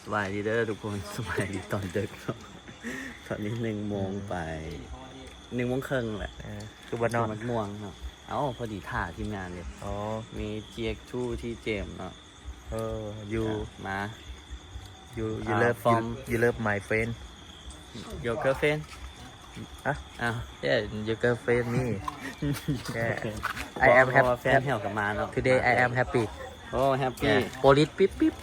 ສະບາຍດີເດີທຸກຄົນ ສະບາຍດີຕອນດຶກເນາະ ຕອນນີ້ໜຶ່ງໂມງປາຍ ໜຶ່ງໂມງເຄິ່ງແຫຼະ ເອີ ຄືບໍ່ນອນ ໝາກມ່ວງເນາະ ເອົ້າ ພໍດີຖ້າທີມງານເດຍ ອໍ ມີ ຈີເອັກທູ ທີ່ເຈມເນາະ ເອີ ຢູ່ ມາ You you ອ່າ love from you love my friend your girlfriend ຮະ ອ້າວ yeah your girlfriend me yeah I am happy ເພາະວ່າແຟນແທ້ວກໍມາເນາະ today I am happy ໂອ້ happy yeah ໂປລິສປິບປິບ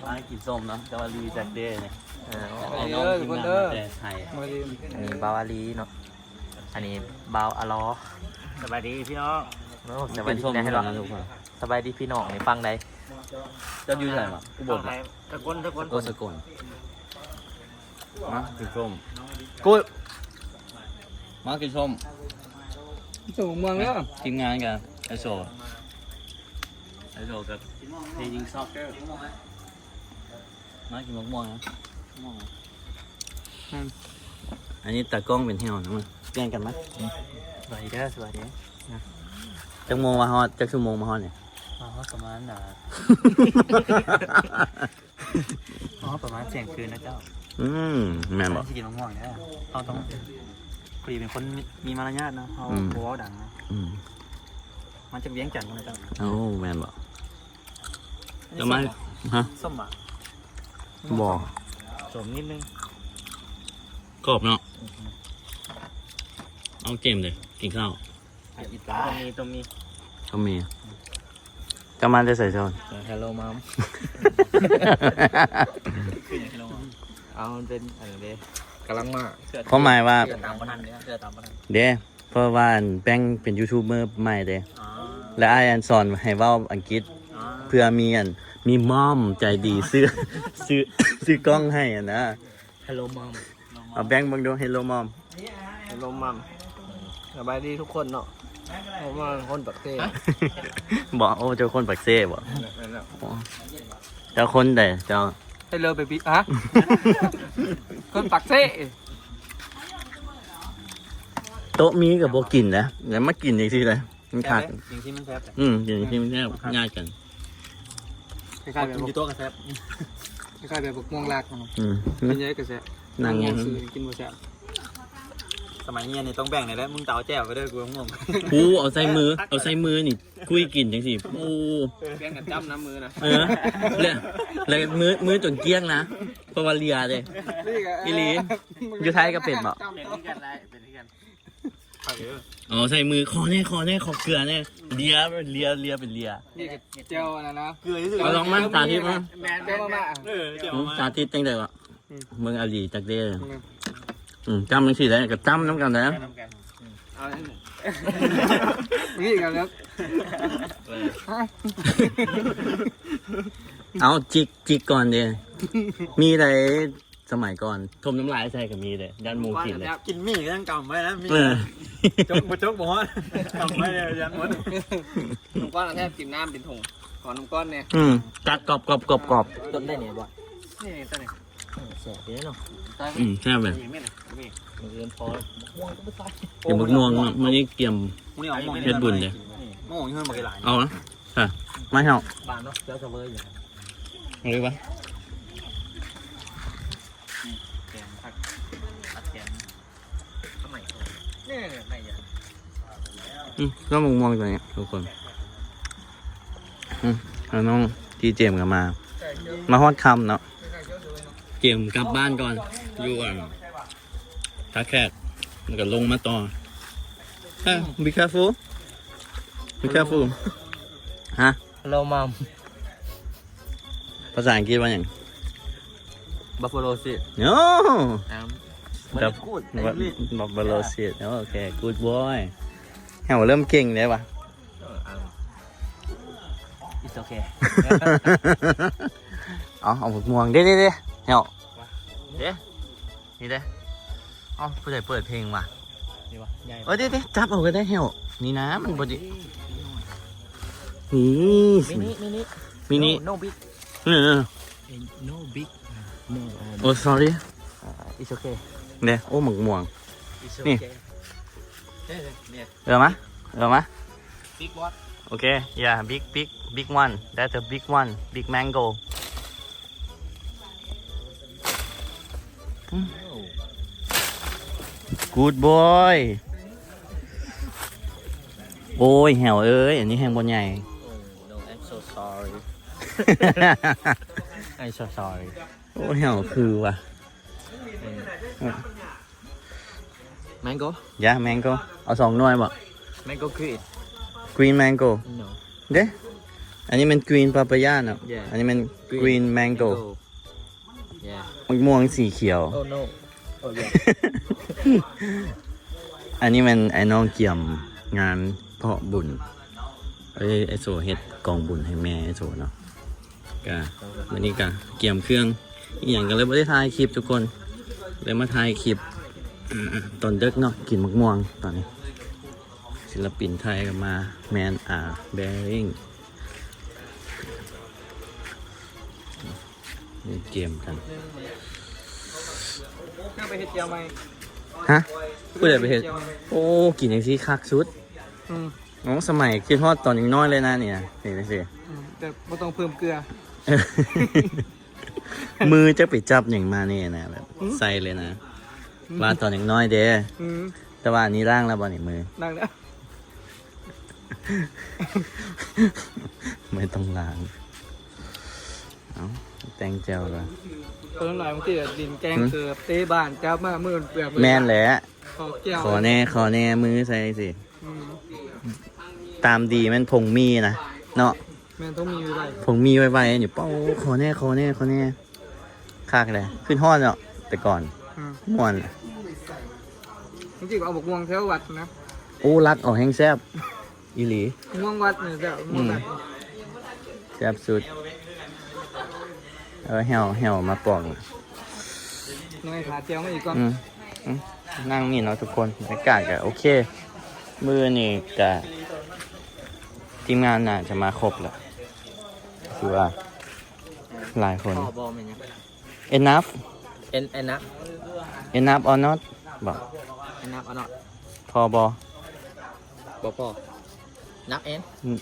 ມາກິນສົ້ມເນາະ ສະບາຍດີຈັກເດ້ນີ້ ເອີ ເອີ ເອີ ເອີ ເອີ ເອີ ເອີ ເອີ ອັນນີ້ບ່າວອາລີເນາະ ອັນນີ້ບ່າວອາລໍ ສະບາຍດີພີ່ນ້ອງ ໂອ້ ສະບາຍດີ ກິນສົ້ມນະ ໃຫ້ລອງ ທຸກຄົນ ສະບາຍດີພີ່ນ້ອງ ນີ້ຝັ່ງໃດ ເຈົ້າຢູ່ໃສຫວາ? ອຸບົນຫວາ? ສະກົນ ສະກົນ ໂອ້ ສະກົນ ມາກິນສົ້ມ ກູດ ມາກິນສົ້ມ ສົ້ມມ່ວງເດີ ທີມງານກັນ ໄອໂຊ ໄອໂຊກັບເພຍິງຊອກເດີ ມາກິນໝາກມ່ວງນະ ອືມ ອັນນີ້ຕາກ້ອງເປັນແຫ້ວນະ ມາ ປ່ຽນກັນມາ ສະບາຍດີເດີ ສະບາຍດີ ຈັກໂມງມາຮອດ? ຈັກຊົ່ວໂມງມາຮອດນີ້? ມາຮອດປະມານ ອ່າ ອໍ ປະມານທ່ຽງຄືນນະເຈົ້າ ອືມ ແມ່ນບໍ່? ຊິກິນໝາກມ່ວງເດີ ເຮົາຕ້ອງ ພໍດີເປັນຄົນມີ ມີມາລະຍາດເນາະ ເຮົາ ອືມ ບໍ່ເວົ້າດັງເນາະ ອືມ ມາຈາກວຽງຈັນພຸ້ນນະເຈົ້າ ໂອ້ ແມ່ນບໍ່? ຈະມາ ຮະ ສົ້ມຫວາ? ບໍ່ ສົ້ມນິດໜຶ່ງ ກອບເນາະ ອືມ ເອົາເກມເດີ ກິນເຂົ້າ ຕ້ອງມີ ຕ້ອງມີ ຕ້ອງມີ ເຈົ້າມາແຕ່ໃສເຈົ້າ? ເອີ Hello Mom ຄືຫຍັງ Hello Mom? ເອົາ ມັນເປັນອັນນັ້ນເດ້ ກຳລັງມາ ຄວາມໝາຍວ່າ ເສື້ອຕາມບໍ່ທັນເດ້ ເສື້ອຕາມບໍ່ທັນເດ້ ເພາະວ່າອັນແປ້ງເປັນຢູທູບເບີໃໝ່ເດ້ ອໍ ແລະ ອ້າຍອັນສອນໃຫ້ເວົ້າອັງກິດ ອໍ ເພື່ອມີອັນ ມີມອມໃຈດີຊື້ ຊື້ ຊື້ກ້ອງໃຫ້ຫັ້ນນະ Hello Mom ເອົາແບ່ງເບິ່ງດູ Hello Mom Hello Mom ສະບາຍດີທຸກຄົນເນາະ ເຮົາມາຄົນປາກເຊ ບໍ່ ໂອ້ ເຈົ້າຄົນປາກເຊບໍ່? ແມ່ນແລ້ວ ໂອ້ ເຈົ້າຄົນໃດເຈົ້າ? Hello baby ຮະ ຄົນປາກເຊ ໂຕະມີກໍບໍ່ກິນນະ ແລ້ວມາກິນຈັ່ງຊີ້ເດ້ ມັນຂາດ ກິນຈັ່ງຊີ້ມັນແຊບ ອືມ ກິນຈັ່ງຊີ້ມັນແຊບ ຍາດກັນ ຄ້າຍໆແບບຢູ່ໂຕະກໍແຊບ ຄ້າຍໆແບບບັກມ່ວງລາກເນາະ ອືມ ກິນຫຍັງກໍແຊບ ນັ່ງຫຍັງ ຊື້ກິນບໍ່ແຊບ ສະໄໝຮຽນນີ້ຕ້ອງແບ່ງແດ່ແຫຼະ ມຶງຕະເອົາແຈ່ວໄປເດີ ກູມ່ວງ ກູເອົາໃສ່ມື ເອົາໃສ່ມືນີ້ ຄຸຍກິນຈັ່ງຊີ້ ໂອ້ ແບ່ງກັນຈ້ຳນຳມືນະ ເອີ ແລ້ວ ແລ້ວມື ມືຈົນກ້ຽງນະ ເພາະວ່າເລຍເດ້ ອີ່ຫຼີ ຢູ່ໄທກໍເປັນບໍ່? ເປັນຄືກັນ ເປັນຄືກັນ ອໍ ໃສ່ມື ຂໍແດ່ ຂໍແດ່ ຂໍເກືອແດ່ ເລຍ ເລຍ ເລຍ ເປັນເລຍ ນີ້ກໍແຈ່ວອັນນັ້ນນະ ເກືອ ເອົາລອງມາ ສາທິດມາ ແມ່ນ ແຈ່ວມາ ເອີ ແຈ່ວມາ ສາທິດຈັ່ງໃດວະ? ອືມ ເບິ່ງອາລີຈັກເດ້ ອືມ ອືມ ຈ້ຳຈັ່ງຊີ້ແຫຼະ ກໍຈ້ຳນຳກັນແຫຼະ ຈ້ຳນຳກັນ ເອົາ ນີ້ກັນແລ້ວ ເອົາ ຈິກ ຈິກກ່ອນເດ້ ມີໃດ ສະໄໝກ່ອນຖົມນ້ຳລາຍໃສ່ກໍມີເດ້ ຢ້ານໝູກິນເດ້ ກິນໝີ່ກໍຍັງກຳໄວ້ນະ ໝີ່ ເອີ ຈົກບໍ່ຈົກບໍ່ຮອດ ກຳໄວ້ເດ້ ຢ້ານໝົດ ໜຸ່ມກ້ອນເອົາແທບກິນນ້ຳເປັນຖົງ ຂໍໜຸ່ມກ້ອນແດ່ ອືມ ກັດກອບໆໆໆ ຕົ້ນໄດ້ນີ້ບໍ່? ນີ້ຕົ້ນນີ້ ເອີ ແຊບເດ້ເນາະ ອືມ ແຊບເລີຍ ນີ້ ນີ້ ມື້ອື່ນພໍ ກິນໝາກມ່ວງເນາະ ມື້ນີ້ກຽມ ມື້ນີ້ເອົາໝ່ອງ ເຮັດບຸນເດ້ ໝ່ອງເຮືອນບໍ່ຫຼາຍ ເອົານະ ອ່ະ ມາເຮົາ ບານເນາະ ເຈົ້າສະເວີຍຢູ່ ເອົາເລີຍວະ ນີ້ແກງຜັກ ຜັກແກງ ນີ້ ນີ້ ນີ້ ນີ້ ອືມ ກໍໝາກມ່ວງຕົວນີ້ທຸກຄົນ ອືມ ແລ້ວນ້ອງທີ່ເຈມກໍມາ ມາຮອດຄ່ຳເນາະ ເຈມກັບບ້ານກ່ອນ ຢູ່ອັນ ທ່າແຂກ ແລ້ວກໍລົງມາຕໍ່ ເອີ be careful be careful ຮະ Hello Mom ພາສາອັງກິດວ່າຫຍັງ? Buffalo Shit No ເອີ Buffalo Shit ໂອເຄ Good boy ເຮົາເລີ່ມເກັ່ງແລ້ວວະ It's okay ເອົາ ເອົາໝາກມ່ວງ ເດ້ ເດ້ ເດ້ ເດ້ ນີ້ເດ້ ເອົ້າ ຜູ້ໃດເປີດເພງວະ? ນີ້ວະ ໃຫຍ່ ເອີ ເດ້ ເດ້ ຈັບເອົາກໍໄດ້ແລ້ວ ນີ້ນະ ມັນບໍ່ໄດ້ ນີ້ ມິນິ ມິນິ ມິນິ No big ເອີ No big No Oh sorry It's okay ເດ້ ໂອ້ ໝາກມ່ວງ It's okay ນີ້ ເອີມາ ເອີມາ Big one ໂອເຄ yeah big big big one that's a big one big mango Good boy. ໂອ້ຍ ແຫ້ວເອີຍ ອັນນີ້ແຮງບໍ່ໃຫຍ່. Oh, no, I'm so sorry. I'm so sorry. ໂອ້ຍ ແຫ້ວຄືວ່າ Mango? Yeah, mango. ເອົາສອງໜ່ວຍບໍ່? Mango green. Green mango. No. ເດ້ ອັນນີ້ແມ່ນ green papaya ເນາະ. Yeah. ອັນນີ້ແມ່ນ green mango. Mango. Yeah. ໝາກມ່ວງສີຂຽວ. Oh no. Oh yeah. ອັນນີ້ແມ່ນໄອ້ນ້ອງກຽມງານເພາະບຸນ. ເອີ ໄອ້ໂສເຮັດກອງບຸນໃຫ້ແມ່ໄອ້ໂສເນາະ. ກະມື້ນີ້ກະກຽມເຄື່ອງອີ່ຫຍັງ ກະເລີຍບໍ່ໄດ້ຖ່າຍຄລິບທຸກຄົນ ເລີຍມາຖ່າຍຄລິບ ອາ ຕອນເດິກເນາະ. ກິນໝາກມ່ວງຕອນນີ້. ສິນລະປິນໄທກະມາ Man are bearing. ເຫຼັ້ນເກມກັນ. ເຮົາໄປເຮັດແຈ່ວໃໝ່. ຮະ? ຜູ້ໃດໄປເຮັດ? ໂອ້ ກິນຈັ່ງຊີ້ຄັກສຸດ. ອືມ ໂອ້ ສະໄໝຄິດຮອດຕອນຍັງນ້ອຍເລີຍນະນີ້ນະ. ນີ້ຈັ່ງຊີ້ ອືມ ແຕ່ບໍ່ຕ້ອງເພີ່ມເກືອ. ມືຈະໄປຈັບຫຍັງມານີ້ນະ ແບບ ອືມ ໃສ່ເລີຍນະ. ອືມ ວ່າຕອນຍັງນ້ອຍເດ້. ອືມ ແຕ່ວ່າອັນນີ້ລ້າງແລ້ວບໍ່ນີ້ມື? ລ້າງແລ້ວ. ໄມ່ຕ້ອງລ້າງ. ເອົ້າ ແຕ່ງແຈ່ວລະ ຄົນຫຼາຍບາງທີຫຼິ້ນແກ້ງ ຫືມ ເກີບເຕະບານ ຈັບມາມືເປືອກເລີຍ. ແມ່ນແຫຼະ ຂໍແກ້ວ ຂໍແນ່ ຂໍແນ່ ມືໃສ່ຈັ່ງຊີ້. ອືມ ຕາມດີແມ່ນຜົງໝີ່ນະເນາະ. ແມ່ນ ຜົງໝີ່ໄວໆ ຜົງໝີ່ໄວໆ ນີ້. ເປົ້າ ຂໍແນ່ ຂໍແນ່ ຂໍແນ່. ຄັກເລີຍ ຄືນຮອດເນາະ ແຕ່ກ່ອນ. ອືມ ມ່ວນ. ມັນຊິເອົາບັກມ່ວງແຖວວັດນະ. ໂອ້ ລັກເອົາແຮງແຊບອີ່ຫຼີ. ມ່ວງວັດນີ້ແຊບ ອືມ ມ່ວງວັດ ແຊບສຸດ. ເອີ ແຫ້ວ ແຫ້ວມາປອກ. ນ້ອຍ ຫາແຈ່ວມາອີກກ່ອນ. ອືມ ອືມ ນັ່ງນີ້ເນາະທຸກຄົນ ບັນຍາກາດກະໂອເຄ. ມື້ນີ້ກະທີມງານໜ້າຈະມາຄົບລະ ຄືວ່າ ຫຼາຍຄົນ. ພໍບໍ່ແມ່ນຫຍັງ? Enough? En- enough? Enough or not? ບໍ່ Enough or not? ພໍບໍ່? ບໍ່ພໍ. Not en? ອືມ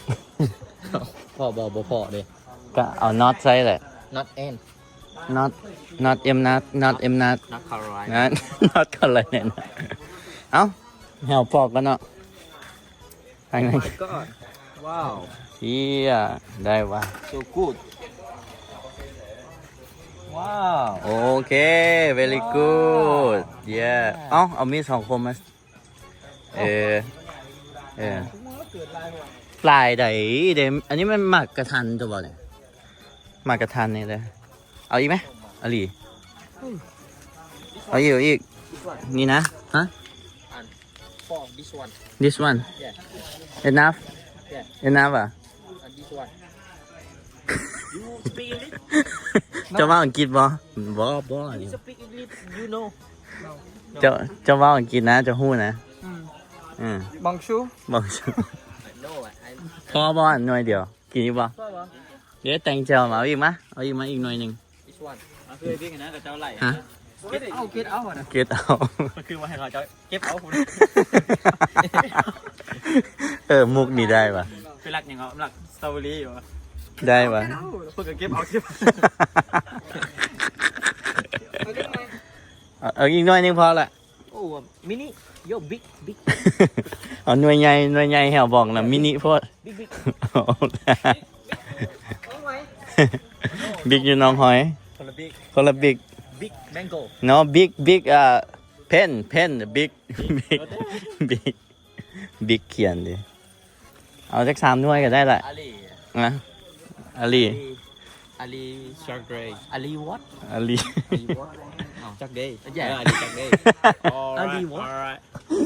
ພໍບໍ່? ບໍ່ພໍເດ້. ກະເອົາ not ໃສ່ແຫຼະ. Not en? Not not em not not em not. Not correct. Not not correct. ເອົ້າ ແຫ້ວປອກກັນເນາະ. Oh my god. Wow. ເອີຍ ໄດ້ວ່າ So good. Wow. ໂອເຄ very good. Yeah. ເອົ້າ ເອົາມີດສອງຄົມມາ. ເອີ ເອີ ຫຼາຍໃດເດ້. ອັນນີ້ມັນໝາກກະທັນຕົວະນີ້ ໝາກກະທັນນີ້ເດ້. ເອົາອີກໄໝ? ອາລີ ເອົາອີກ ເອົາອີກ. ນີ້ນະ ຮະ? And for this one. This one? Yeah. Enough? Yeah. Enough ອະ? And this one. You speak English? ເຈົ້າເວົ້າອັງກິດບໍ່? ບໍ່ ບໍ່. You speak English, you know? ເຈົ້າ ເຈົ້າເວົ້າອັງກິດນະ ເຈົ້າຮູ້ນະ. ອືມ ອືມ Bonjour. Bonjour. ພໍບໍ່ ໜ່ວຍດຽວ ກິນຢູ່ບໍ່? ເດ້ ແຕ່ງແຈ່ວມາ ເອົາອີກມາ ເອົາອີກມາອີກໜ່ວຍໜຶ່ງ. This one. ຄືເຮັດນະ ເຂົາເຈົ້າໄລ່ ຮະ? Get out, get out ນະ Get out. ມັນຄືວ່າໃຫ້ເຂົາເຈົ້າເກັບເອົາພຸ້ນ. ເອີ ມຸກນີ້ໄດ້ວ່າ. ຄືລັກຫຍັງເກາະ ລັກສະຕໍເບີຣີຫວາ? ໄດ້ວ່າ ເພິ່ນກະເກັບເອົາ ເກັບ. ເອົາອີກໜ່ວຍໜຶ່ງພໍລະ. ໂອ້ mini. Yo, big, big. ເອົາໜ່ວຍໃຫຍ່ ໜ່ວຍໃຫຍ່ ແຫ້ວບອກນະ big, big. Mini ໂພດ. Big ຢູ່ໜອງຫອຍ ຄົນລະ big. ຄົນລະ big. Big mango. No, big, big, uh, pen, pen, big, big, big, big ຂຽນເດ້. ເອົາຈັກສາມໜ່ວຍກະໄດ້ລະ. ອາລີ ນະ ອາລີ ອາລີ Jack Day. ອາລີ what? ອາລີ ອາລີ what? ຈັກເດ ເອີ ອາລີ ຈັກເດ. ອາລີ what?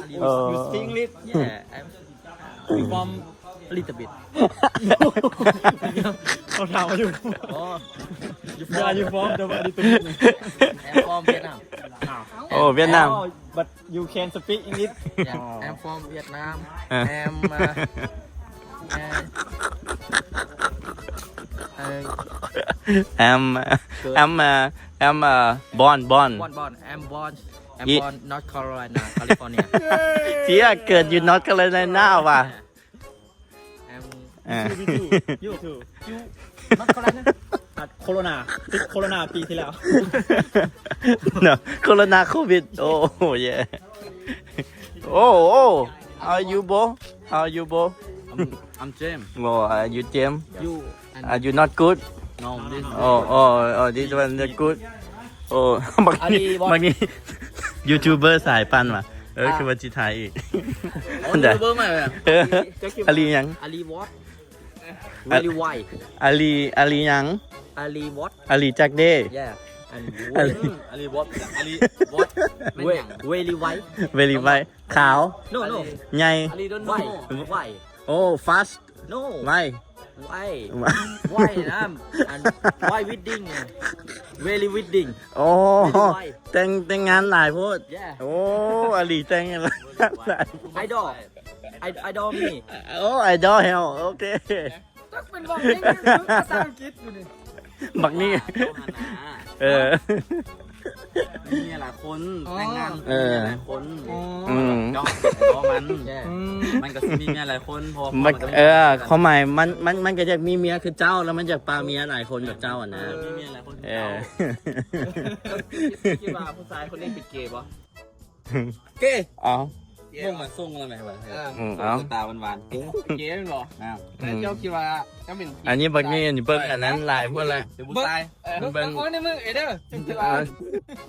ອາລີ what? You speak English? Yeah, I'm from a little bit. ເຂົາຖາມວ່າຢູ່ ອໍ you from? Yeah, you from the little bit. I'm from Vietnam. ໂອ້ ຫວຽດນາມ. But you can speak English? Yeah, I'm from Vietnam. ເອີ I'm, uh, uh, uh, I'm, I'm, uh, I'm, uh, born, born. Born, born. I'm born, I'm born North Carolina, California. ເຈົ້າເກີດຢູ່ North Carolina ຫວາ? Yeah. I'm, uh, you too, you too. You North Carolina? ໂຄໂຣນາ ຕິດໂຄໂຣນາປີທີ່ແລ້ວ No, ໂຄໂຣນາ ໂຄວິດ Oh, yeah. Oh, oh. How are you, bro? How are you, bro? I'm, I'm James. Oh, are you James? You and Are you not good? No, this Oh, oh, oh, this one not good. Oh, ບັກນີ້ Ali what? ບັກນີ້ຢູທູບເບີສາຍປັ່ນຫວາ. ເອີ ອ່າ ຄືວ່າຊິຖ່າຍອີກ. ໂອ້ ຢູທູບເບີໃໝ່ຫວາ? ເອີ ອາລີຫຍັງ? Ali what? Very wide. ອາລີ ອາລີຫຍັງ? Ali what? ອາລີຈັກເດ້? Yeah. And ອາລີ Ali what? Ali what? Very wide. Very wide. ຂາວ. No, no. ໃຫຍ່. Ali don't know. Wide. Oh, fast. No. Wide. Wide. Wide ນະ and wide wedding. Very wedding. ໂອ້ Very wide. ແຕ່ງ ແຕ່ງງານຫຼາຍໂພດ. Yeah. ໂອ້ ອາລີແຕ່ງງານຫຼາຍ. Idol. I, I don't me. ໂອ້ ໄອດອລແຮວ. ໂອເຄ ຈັກເປັນເວົ້າຫຍັງ ພາສາອັງກິດຢູ່ນີ້. ບັກນີ້ ເຈົ້າຫັ້ນນະ. ເອີ ມີເມຍຫຼາຍຄົນ. ອໍ ແຕ່ງງານ ເອີ ມີເມຍຫຼາຍຄົນ. ອໍ ອືມ ເຈົ້າເປັນພໍ່ມັນ. ແຕ່ ອືມ ມັນກໍຊິມີເມຍຫຼາຍຄົນ ເພາະວ່າ ມັນ ມັນກໍມີ ເອີ ຄວາມໝາຍມັນ ມັນ ມັນກໍຢາກມີເມຍຄືເຈົ້າ ແລ້ວມັນຢາກປາເມຍຫຼາຍຄົນແບບເຈົ້າຫັ້ນນະ. ເອີ ມີເມຍຫຼາຍຄົນຄືເຈົ້າ. ເອີ ເຈົ້າຄິດ ເຈົ້າຄິດວ່າຜູ້ຊາຍຄົນນີ້ເປັນເກບໍ່? ເກ. ເອົ້າ ເກ ເບິ່ງມາສົ່ງແລ້ວແມ່ນບໍ່? ເອີ ອືມ ເອົ້າ ຕາຫວານໆ ເກ ເກແມ່ນບໍ່? ອ້າວ ແລ້ວເຈົ້າ ອືມ ຄິດວ່າເຈົ້າເປັນ ອັນນີ້ບັກນີ້ ອັນນີ້ເບິ່ງອັນນັ້ນຫຼາຍໂພດແລ້ວ. ເປັນຜູ້ຊາຍ ເອີ ເບິ່ງ ເບິ່ງ ເບິ່ງໃນມືເອີເດີ. ເຈົ້າຄິດວ່າ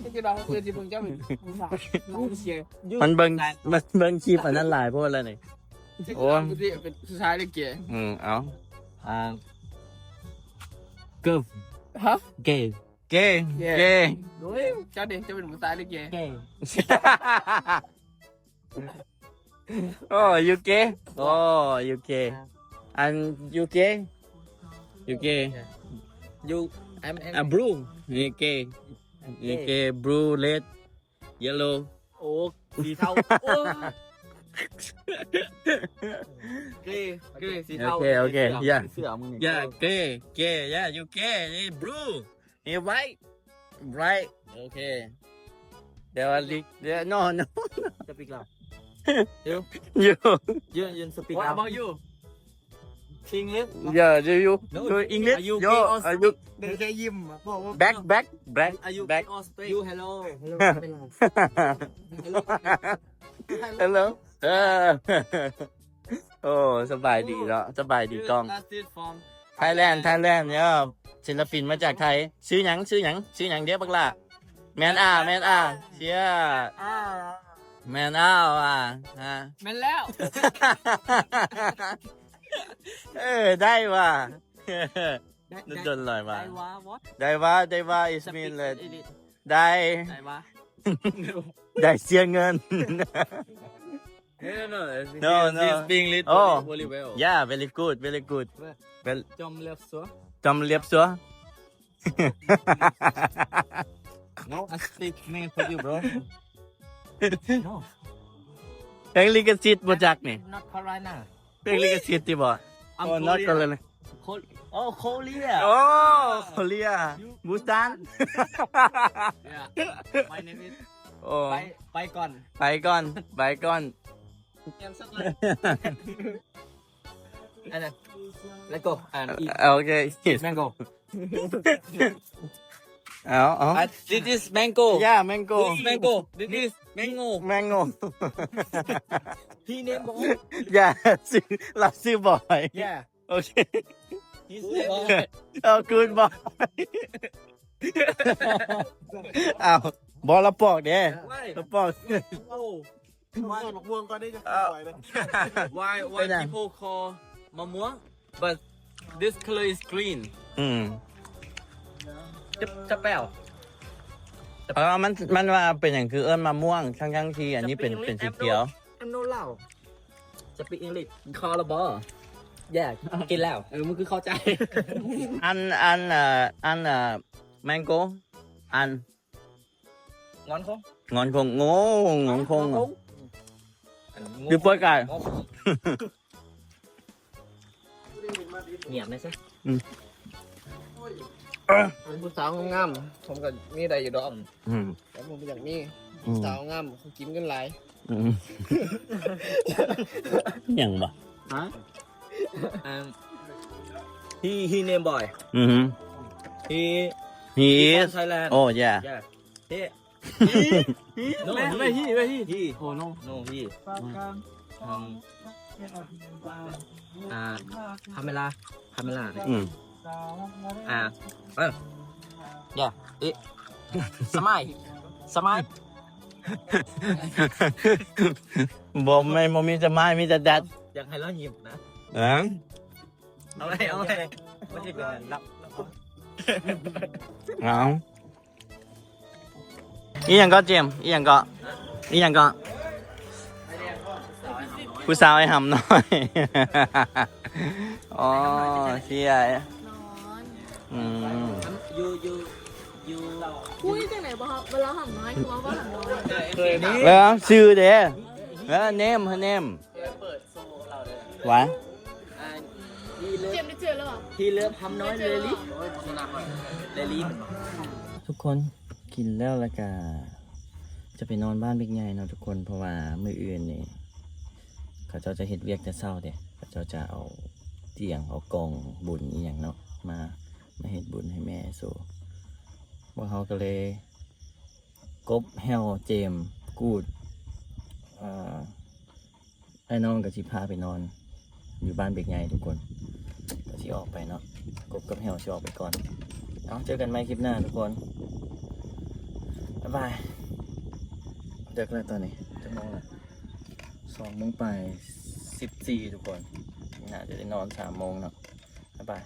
ເຈົ້າຄິດວ່າເຂົາເອີ້ນຊິເບິ່ງເຈົ້າເປັນຜູ້ຊາຍ. ມັນເບິ່ງ ມັນເບິ່ງຄລິບອັນນັ້ນຫຼາຍໂພດແລ້ວນີ້. ໂອ້ຍ ເປັນຜູ້ຊາຍຫຼືເກ? ອືມ ເອົ້າ ອ່າ ເກີ ຮະ? ເກ. ເກ ເກ ເກ. ໂອ້ຍ ເຈົ້າເດ ເຈົ້າເປັນຜູ້ຊາຍຫຼືເກ? ເກ. Oh, you gay? Oh, you gay. And you gay? You gay? You, I'm, I'm Ah, blue. You gay. You gay, blue, red, yellow. ໂອ້ ສີເທົາ. ໂອ້ ເກ ເກ ສີເທົາ. Okay, okay, yeah. ເສື້ອ ເສື້ອມຶງນີ້. Yeah, gay, gay, yeah, you gay, you blue. Hey, white, right? Okay. ແຕ່ວ່າລິກ no, no. Speak Lao. You? You. You, you speak Lao. What about you? English? Yeah, do you? No. You English? Are you gay or straight? ໄດ້ຍິນ ບອກວ່າ Black, black, black, Are you black. Gay or straight? You, hello. Hello. Hello. ເອີ ໂອ້ ສະບາຍດີເນາະ ສະບາຍດີກ້ອງ. Thailand, Thailand, yeah. ສິນລະປິນມາຈາກໄທ. ຊື່ຫຍັງ? ຊື່ຫຍັງ? ຊື່ຫຍັງເດບັກຫຼ້າ? ແມ່ນອາ ແມ່ນອາ. Yeah. ແມ່ນອາວ່າ. ແມ່ນແລ້ວ. ເອີ ໄດ້ວ່າ. ດົນໆ ຫຼາຍວ່າ. ໄດ້ວ່າ ໄດ້ວ່າ what? ໄດ້ວ່າ is mean ເລີຍ. ໄດ້ ໄດ້ວ່າ. ໄດ້ເສຍເງິນ. No, no, no. No, no. He speak English very, very well. Yeah, very good, very good. ຈອມລຽບສັວ. ຈອມລຽບສັວ. No, I speak English for you, bro. No. ເພງລິຂະສິດບໍ່ຈັກນີ້. North Carolina. ເພງລິຂະສິດຕິບໍ່? I'm Korea. Korea. Oh, Korea. Oh, Korea. Busan. Yeah. My name is ໂອ້ ໄປ ໄປກ່ອນ ໄປກ່ອນ ໄປກ່ອນ. ອັນນັ້ນ Let's go and eat. ໂອເຄ mango. ເອົາ ເອົາ. This is mango. Yeah, mango. This is mango. This is mango. Mango. He name Boy. Yeah, ຊື່ ລາວຊື່ບອຍ. Yeah. ໂອເຄ His name Boy. ເອົາ Goodbye. ເອົາ ບໍ່ລະປອກເດ້. Why? ລະປອກ. Oh. Why? ໝາກມ່ວງກ່ອນເດ້ ຈະ ເອົາ ໄປເດ້. Why, why people call ໝາກມ່ວງ but this color is green? ອືມ ຈະ ຈະແປວ. ເອີ ມັນ ມັນວ່າເປັນຫຍັງຄືເອີ້ນໝາກມ່ວງ ທັງໆທີ່ອັນນີ້ເປັນ ເປັນສີຂຽວ. I'm no Lao. Speak English. ຄາລາບາ. Yeah ກິນແລ້ວ. ເອີ ມຶງຄືເຂົ້າໃຈ. ອັນ ອັນ ເອີ ອັນ ເອີ mango ອັນ ງອນຄົງ ງອນຄົງ. ໂອ້ ງອນຄົງ. ງອນຄົງ. ຢູ່ປອຍກາຍ. ງຽບແດ່ຊະ. ອືມ ເປັນຜູ້ສາວງາມໆ ຜົມກໍມີໄດ້ຢູ່ດອກ. ອືມ ແຕ່ຜົມກໍຢາກມີ ອືມ ສາວງາມ ເຂົາກິນເງິນຫຼາຍ. ອືມ ຫຍັງວະ? ຮະ? ອັນ he, he name Boy. ອືຮຶ He He is. Thailand. Oh yeah. Yeah. He. No, he. Where he? Where he? He. Oh no. No, he. Um, uh, camera. Camera. ອືມ Uh, uh. Yeah. It. Smile. Smile. ບໍ່ແມ່ນ ບໍ່ມີສະມາຍ ມີແຕ່ແດດ. ຢາກໃຫ້ລາວຍິ້ມນະ. ເອີ ເອົາໄວ້ ເອົາໄວ້. ມັນຊິເປັນລັບ. ເອົາ ອີ່ຫຍັງເກາະ ເຈມ? ອີ່ຫຍັງເກາະ? ອີ່ຫຍັງເກາະ? ຜູ້ສາວອ້າຍຫຳນ້ອຍ. ອໍ ເຊຍ. ນອນ. ອືມ. ຢູ່ ຢູ່ ຢູ່ ຄຸຍຈັ່ງໃດບໍ່? ເວລາຫຳນ້ອຍ ຄືວ່າຫຳນ້ອຍ. ແລ້ວຊື່ເດ້? ເອີ name, her name. ຫວາ ເຈມໄດ້ເຈີແລ້ວຫວາ? He love ຫຳນ້ອຍ Lily. Lily. ທຸກຄົນ ກິນແລ້ວ ແລ້ວກະຈະໄປນອນບ້ານບິກໃຫຍ່ເນາະທຸກຄົນ ເພາະວ່າມື້ອື່ນນີ້ ເຂົາເຈົ້າຈະເຮັດວຽກແຕ່ເຊົ້າເດ້. ເຂົາເຈົ້າຈະເອົາຕຽງ ເອົາກ່ອງບຸນອີ່ຫຍັງເນາະ ມາ ມາເຮັດບຸນໃຫ້ແມ່. So ພວກເຮົາກໍເລີຍ ກົບແຮ້ວ ເຈມ ກູດ ເອີ ອ້າຍນ້ອງກໍຊິພາໄປນອນຢູ່ບ້ານເບັກໃຫຍ່ທຸກຄົນ ກໍຊິອອກໄປເນາະ. ກົບກັບແຮ້ວຊິອອກໄປກ່ອນ. ເອົາ ເຈີກັນໃໝ່ຄລິບໜ້າທຸກຄົນ ບາຍບາຍ. ເດິກແລ້ວຕອນນີ້ ຈັກໂມງລະ? ສອງໂມງປາຍສິບສີ່ທຸກຄົນ. ໜ້າຈະໄດ້ນອນສາມໂມງເນາະ. ບາຍບາຍ.